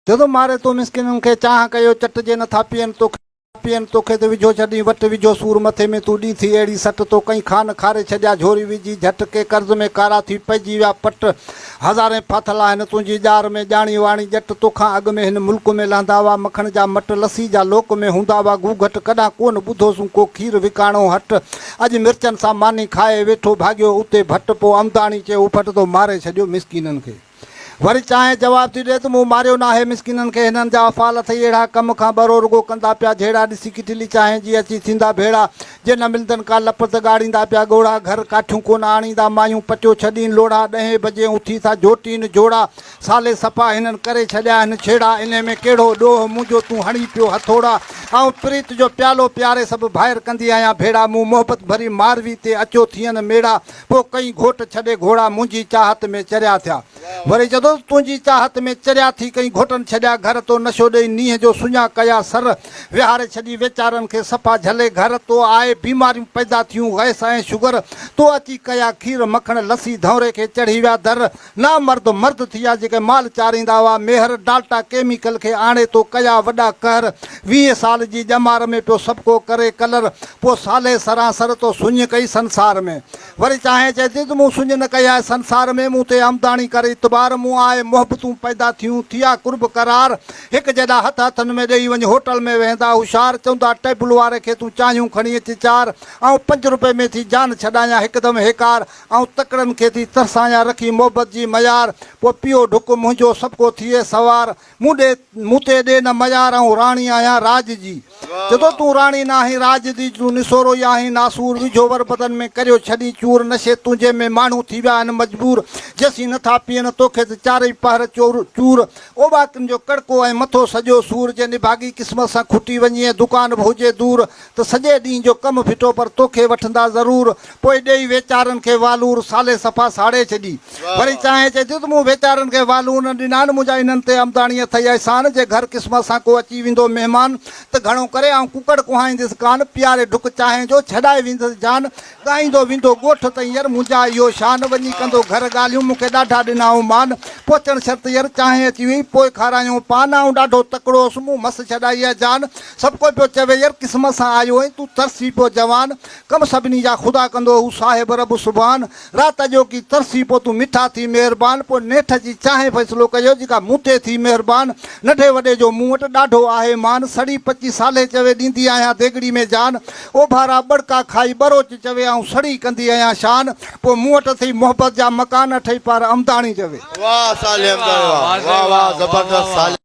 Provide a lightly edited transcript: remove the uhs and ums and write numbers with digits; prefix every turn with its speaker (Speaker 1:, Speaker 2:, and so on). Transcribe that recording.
Speaker 1: جدو ماري تو مسڪينن کي چانهه ڪيو چٽ جي نٿا پيئن توکي پيئن توکي ته وجهو ڇڏين وٽ وجهو سور مٿي ۾ تون ڏين ٿي اهڙي سٽ تو ڪئين خان کاري ڇڏيا جهوري وجهي جهٽ ڪي قرض ۾ ڪارا ٿي پئجي ويا پٽ هزارين ڦاٿل آهن تنهنجي ڄار ۾ ڄاڻي واڻي ڄٽ توکان اڳ ۾ هن ملڪ ۾ لهندا هئا مکڻ جا مٽ لسي جا لوڪ ۾ هوندا هئا گوگهٽ ڪڏهن ڪونه ٻڌوسون ڪو کير وڪاڻو هٽ اڄ مرچن سان ماني کائي ويٺو ڀاڳيو اتي ڀٽ پو امداڻي چي اڦٽ تو ماري ڇڏيو مسڪينن کي. وري چانهه جواب ٿي ڏئي ته مون ماريو ناهي مسڪينن کي هنن جا افعال اٿئي اهڙا ڪم کان ٻرو رڳو ڪندا پيا جهيڙا ڏسي ڪٽلي چانهه جي اچي ٿيندا ڀيڙا جي نه ملندن ڪا لپ ته ڳاڙيندا پيا ڳوڙها گهر ڪاٺيون ڪونه آڻيندا مايون پٽيو ڇڏين لوڙها ڏهين بجي اٿي ٿا جوٽين جوڙا صالح صفا هنن ڪري ڇڏيا آهن ڇيڙا انهي ۾ ڪهڙو ڏوهه منهنجو تون هڻي پيو هٿوڙا آئون پريت جو پيالو پياري سڀ ڀائر ڪندي آهيان ڀيڙا مون محبت ڀري ماروي تي اچو ٿين ميڙا پوء ڪئين گهوٽ ڇڏي گهوڙا منهنجي چاهت ۾ چريا ٿيا. وري چوندو ته تنهنجي چاهت ۾ چريا ٿي ڪئين گهوٽن ڇڏيا گهر تو نشو ڏئي نينهن جو سڃا ڪيا سر ويهاري ڇڏي ويچارن کي صفا جهلي گهر تو آئي بيماريون پيدا ٿيون غيس ۽ شگر تو اچي ڪيا کير مکڻ لسي ڌؤنري کي چڙهي ويا در نا مرد مرد ٿيا جيڪي مال چاريندا هئا ميهر ڊالٽا ڪيميڪل کي آڻي تو ڪيا وڏا قهر 20 سال جي ڄمار ۾ پيو سڀڪو ڪري ڪلر پوء صالح سران سر تو سڃ ڪئي سنسار ۾ وري چانهه چئي ٿي ته مون سڃ نه ڪئي آهي سنسار ۾ مون تي آمداڻي ڪر اعتبار مون آء محبتون پيدا ٿيون ٿيا قرب قرار هڪ جيڏا هٿ هٿن ۾ ڏيئي وڃ هوٽل ۾ ويهندا هوشيار چوندا ٽيبل واري کي تون چانهيون کڻي اچ چار آئون پنج روپئي ۾ ٿي جان ڇڏايان هڪدم هيڪار آئون تڪڙن کي ٿي ترسايان رکي محبت جي ميار پوء پيو ڍڪ منهنجو سڀڪو ٿئي سوار مون ڏي مون تي ڏي نه ميار آئون راڻي آهيان راڄ جي چوندو تون راڻي ناهين راڄ جي تون نسورو ئي آهين ناسور وجهو ور بدن ۾ ڪريو ڇڏين چور نشي تنهنجي ۾ ماڻهو ٿي ويا آهن مجبور جيسين نٿا پيئن توکي ته چارئي پهر چور چور اوٻاڪن جو ڪڙڪو ۽ مٿو سڄو سور جي نڀاڳي قسمت سان کٽي وڃي ۽ دڪان به هجي دور ته سڄي ڏينهن جو ڪم ڦٽو پر توکي وٺندا ضرور، پوء ڏيئي ويچارن کي والور، صالح صفا ساڙي ڇڏي. وري چانهه چئي ٿي ته مون ويچارن کي والور نه ڏنا آهن، منهنجا انهن تي امداڻي اٿئي احسان، جي گهر قسمت سان ڪو اچي ويندو مهمان ته گهڻو ڪري آئون ڪڪڙ ڪهائينديس ڪان، پياري ڍڪ چانهه جو ڇڏائي ويندس جان، ڳائيندو ويندو ڳوٺ تائين ير منهنجا اهو شان، وڃي ڪندو گهر ڳالهيون مون کي ڏاڍا ڏنائون مان، پهچڻ شرط ير چانهه اچي وئي، پوء کارايائون پان، آئون ڏاڍو تڪڙو هوس مون مس ڇڏائي آ جان، سڀ ڪو پيو چوي ير قسمت سان آيو ۽ تون ترسي پيو جوان، ڪم سڀني جا خدا ڪندو هو صاحب رب سبحان، رات اڄوڪي ترسي پو تون مٺا ٿي مهربان، پوء نيٺ اچي چانهه فيصلو ڪيو جيڪا مون تي ٿي مهربان، ننڍي وڏي جو مون وٽ ڏاڍو آهي مان، سڙي پچي صالح چوي ڏيندي آهيان ديڳڙي ۾ جان، اوڀارا ٻڙڪا کائي ٻروچ چوي آئون سڙي ڪندي آهيان شان، پوء مون وٽ اٿئي محبت جا مڪان اٺئي پار امداڻي چوي.
Speaker 2: واه صالح امداڻي واه واه واه زبردست صالح.